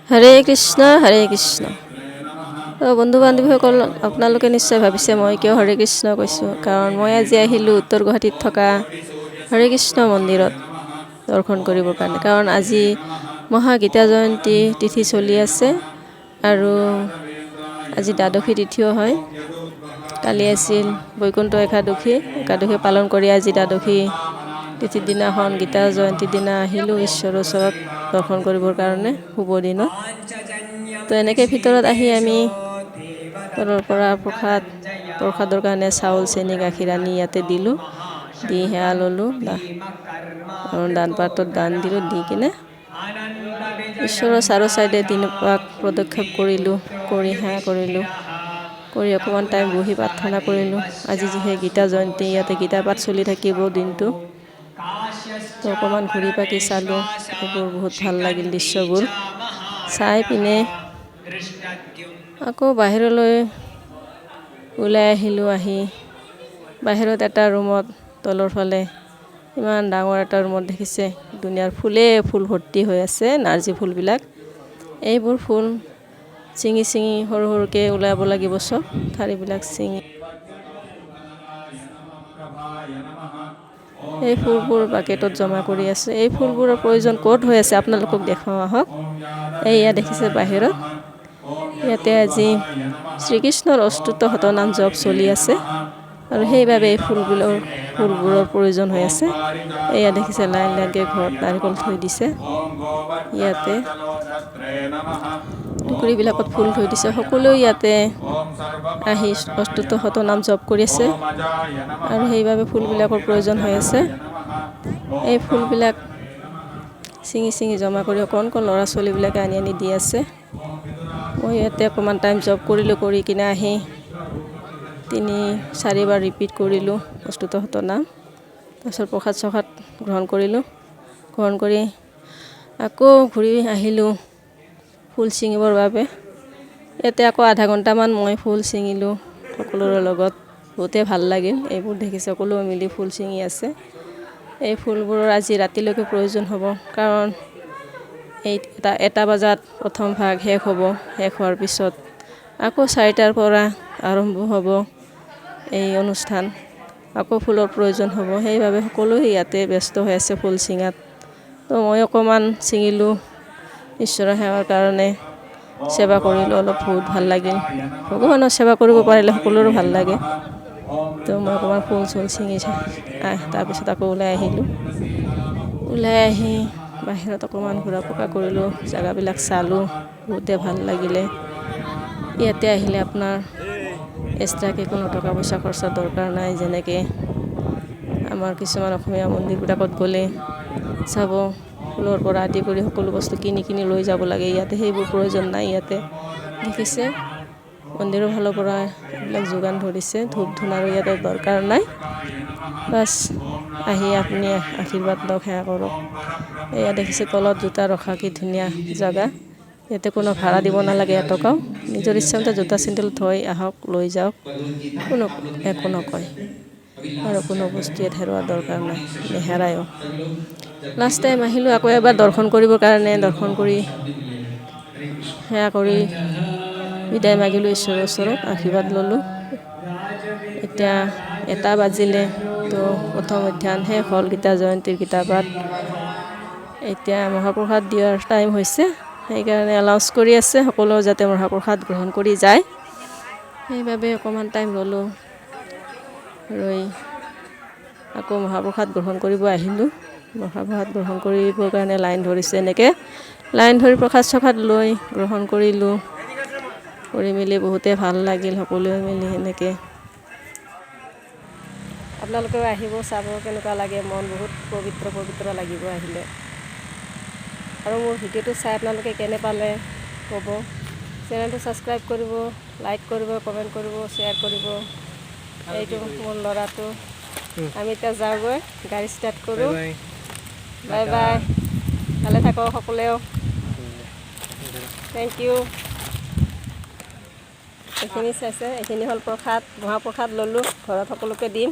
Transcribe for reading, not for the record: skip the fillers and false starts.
হৰে কৃষ্ণ হৰে কৃষ্ণ। তো বন্ধু বান্ধৱীসকল, আপোনালোকে নিশ্চয় ভাবিছে মই কিয় হৰে কৃষ্ণ কৈছোঁ। কাৰণ মই আজি আহিলোঁ উত্তৰ গুৱাহাটীত থকা হৰে কৃষ্ণ মন্দিৰত দৰ্শন কৰিবৰ কাৰণে। কাৰণ আজি মহা গীতা জয়ন্তী তিথি চলি আছে আৰু আজি দ্বাদশী তিথিও হয়। কালি আছিল বৈকুণ্ঠ একাদশী। একাদশী পালন কৰি আজি দ্বাদশী তিথিৰ দিনাখন, গীতা জয়ন্তীৰ দিনা আহিলোঁ ঈশ্বৰৰ ওচৰত দৰ্শন কৰিবৰ কাৰণে শুভ দিনত। তো এনেকৈ ভিতৰত আহি আমি তলৰ পৰা প্ৰসাদ, প্ৰসাদৰ কাৰণে চাউল, চেনি, গাখীৰ আনি ইয়াতে দিলোঁ। দি সেৱা ল'লোঁ আৰু দান পাত্ৰত দান দিলোঁ। দি কিনে ঈশ্বৰৰ চাৰো চাইডে তিনি পাক পদক্ষেপ কৰিলোঁ, কৰি সেৱা কৰিলোঁ, কৰি অকণমান টাইম বহি প্ৰাৰ্থনা কৰিলোঁ। আজি যিহেতু গীতা জয়ন্তী, ইয়াতে গীতা পাঠ চলি থাকিব দিনটো। তো অকণমান ঘূৰি পাকি চালোঁ এইবোৰ, বহুত ভাল লাগিল দৃশ্যবোৰ চাই পিনে। আকৌ বাহিৰলৈ ওলাই আহিলোঁ। আহি বাহিৰত এটা ৰুমত, তলৰ ফালে ইমান ডাঙৰ এটা ৰুমত দেখিছে ধুনীয়াৰ ফুলে ফুল ভৰ্তি হৈ আছে, নাৰ্জী ফুলবিলাক। এইবোৰ ফুল ছিঙি ছিঙি সৰু সৰুকৈ ওলাব লাগিব, চব ঠাৰিবিলাক ছিঙি এই ফুলবোৰ বাকেটত জমা কৰি আছে। এই ফুলবোৰৰ প্ৰয়োজন ক'ত হৈ আছে আপোনালোকক দেখুৱাওঁ আহক। এইয়া দেখিছে বাহিৰত, ইয়াতে আজি শ্ৰীকৃষ্ণৰ অষ্টোত্তৰ শতনাম জপ চলি আছে আৰু সেইবাবে এই ফুলবোৰৰ প্ৰয়োজন হৈ আছে। এয়া দেখিছে লাইন লাইনকৈ ঘৰত নাৰিকল থৈ দিছে। ইয়াতে টুকুৰিবিলাকত ফুল থৈ দিছে। সকলোৱে ইয়াতে আহি অষ্টোত্তৰ শতনাম জপ কৰি আছে আৰু সেইবাবে ফুলবিলাকৰ প্ৰয়োজন হৈ আছে। এই ফুলবিলাক ছিঙি ছিঙি জমা কৰি অকণ অকণ ল'ৰা ছোৱালীবিলাকে আনি আনি দি আছে। মই ইয়াতে অকণমান টাইম জপ কৰিলোঁ। কৰি কিনে আহি তিনি চাৰিবাৰ ৰিপিট কৰিলোঁ অষ্টোত্তৰ শতনাম। তাৰপিছত প্ৰসাদ চসাদ গ্ৰহণ কৰিলোঁ। গ্ৰহণ কৰি আকৌ ঘূৰি আহিলোঁ ফুল ছিঙিবৰ বাবে। ইয়াতে আকৌ আধা ঘণ্টামান মই ফুল ছিঙিলোঁ সকলোৰে লগত। বহুতেই ভাল লাগিল। এইবোৰ দেখিছে, সকলোৱে মিলি ফুল ছিঙি আছে। এই ফুলবোৰৰ আজি ৰাতিলৈকে প্ৰয়োজন হ'ব, কাৰণ এই এটা বজাত প্ৰথম ভাগ শেষ হ'ব। শেষ হোৱাৰ পিছত আকৌ 4টাৰ পৰা আৰম্ভ হ'ব এই অনুষ্ঠান। আকৌ ফুলৰ প্ৰয়োজন হ'ব। সেইবাবে সকলোৱে ইয়াতে ব্যস্ত হৈ আছে ফুল ছিঙাত। তো মই অকণমান ছিঙিলোঁ, ঈশ্বৰৰ সেৱাৰ কাৰণে সেৱা কৰিলোঁ অলপ। বহুত ভাল লাগিল। ভগৱানৰ সেৱা কৰিব পাৰিলে সকলোৰে ভাল লাগে। তো মই অকণমান ফুল চুল ছিঙি তাৰপিছত আকৌ ওলাই আহিলোঁ। ওলাই আহি বাহিৰত অকণমান ঘূৰা পকা কৰিলোঁ, জেগাবিলাক চালোঁ, বহুতে ভাল লাগিলে। ইয়াতে আহিলে আপোনাৰ এক্সট্ৰাকৈ কোনো টকা পইচা খৰচা দৰকাৰ নাই। যেনেকৈ আমাৰ কিছুমান অসমীয়া মন্দিৰবিলাকত গ'লে চাব, ফুলৰ পৰা আদি কৰি সকলো বস্তু কিনি কিনি লৈ যাব লাগে। ইয়াতে সেইবোৰ প্ৰয়োজন নাই। ইয়াতে দেখিছে, মন্দিৰৰ ফালৰ পৰা এইবিলাক যোগান ধৰিছে। ধূপ ধূনাৰো ইয়াতে দৰকাৰ নাই। বাছ, আহি আপুনি আশীৰ্বাদ লওক, সেৱা কৰক। এয়া দেখিছে তলত জোতা ৰখা কি ধুনীয়া জেগা। ইয়াতে কোনো ভাড়া দিব নালাগে এটকাও। নিজৰ ইচ্ছামতে জোতা চেণ্ডেল থৈ আহক, লৈ যাওক, কোনো একো নকয়। আৰু কোনো বস্তু ইয়াত হেৰোৱাৰ দৰকাৰ নাই, নেহেৰায়ো। লাষ্ট টাইম আহিলোঁ আকৌ এবাৰ দৰ্শন কৰিবৰ কাৰণে। দৰ্শন কৰি, সেৱা কৰি বিদায় মাগিলোঁ ঈশ্বৰৰ ওচৰত, আশীৰ্বাদ ল'লোঁ। এতিয়া 1টা বাজিলে। তো প্ৰথম অধ্যায় শেষ হ'ল গীতা জয়ন্তীৰ গীতা পাঠ। এতিয়া মহাপ্ৰসাদ দিয়াৰ টাইম হৈছে, সেইকাৰণে এনাউন্স কৰি আছে সকলো যাতে মহাপ্ৰসাদ গ্ৰহণ কৰি যায়। সেইবাবে অকণমান টাইম ৰ'লোঁ। ৰৈ আকৌ মহাপ্ৰসাদ গ্ৰহণ কৰিব আহিলোঁ। মহাপ্ৰসাদ গ্ৰহণ কৰিবৰ কাৰণে লাইন ধৰিছে। এনেকৈ লাইন ধৰি প্ৰসাদ চসাদ লৈ গ্ৰহণ কৰিলোঁ। কৰি মেলি বহুতেই ভাল লাগিল সকলোৱে মিলি সেনেকৈ। আপোনালোকেও আহিব, চাব কেনেকুৱা লাগে। মন বহুত পবিত্ৰ পবিত্ৰ লাগিব আহিলে। আৰু মোৰ ভিডিঅ'টো চাই আপোনালোকে কেনে পালে ক'ব। চেনেলটো ছাবস্ক্ৰাইব কৰিব, লাইক কৰিব, কমেণ্ট কৰিব, শ্বেয়াৰ কৰিব। এইটো মোৰ ল'ৰাটো। আমি এতিয়া যাওঁগৈ, গাড়ী ষ্টাৰ্ট কৰোঁ। বাই বাই, ভালে থাকক সকলোৱেও। Thank U. এইখিনি চাইছে, এইখিনি হ'ল প্ৰসাদ, মহাপ্ৰসাদ ল'লোঁ, ঘৰত সকলোকে দিম।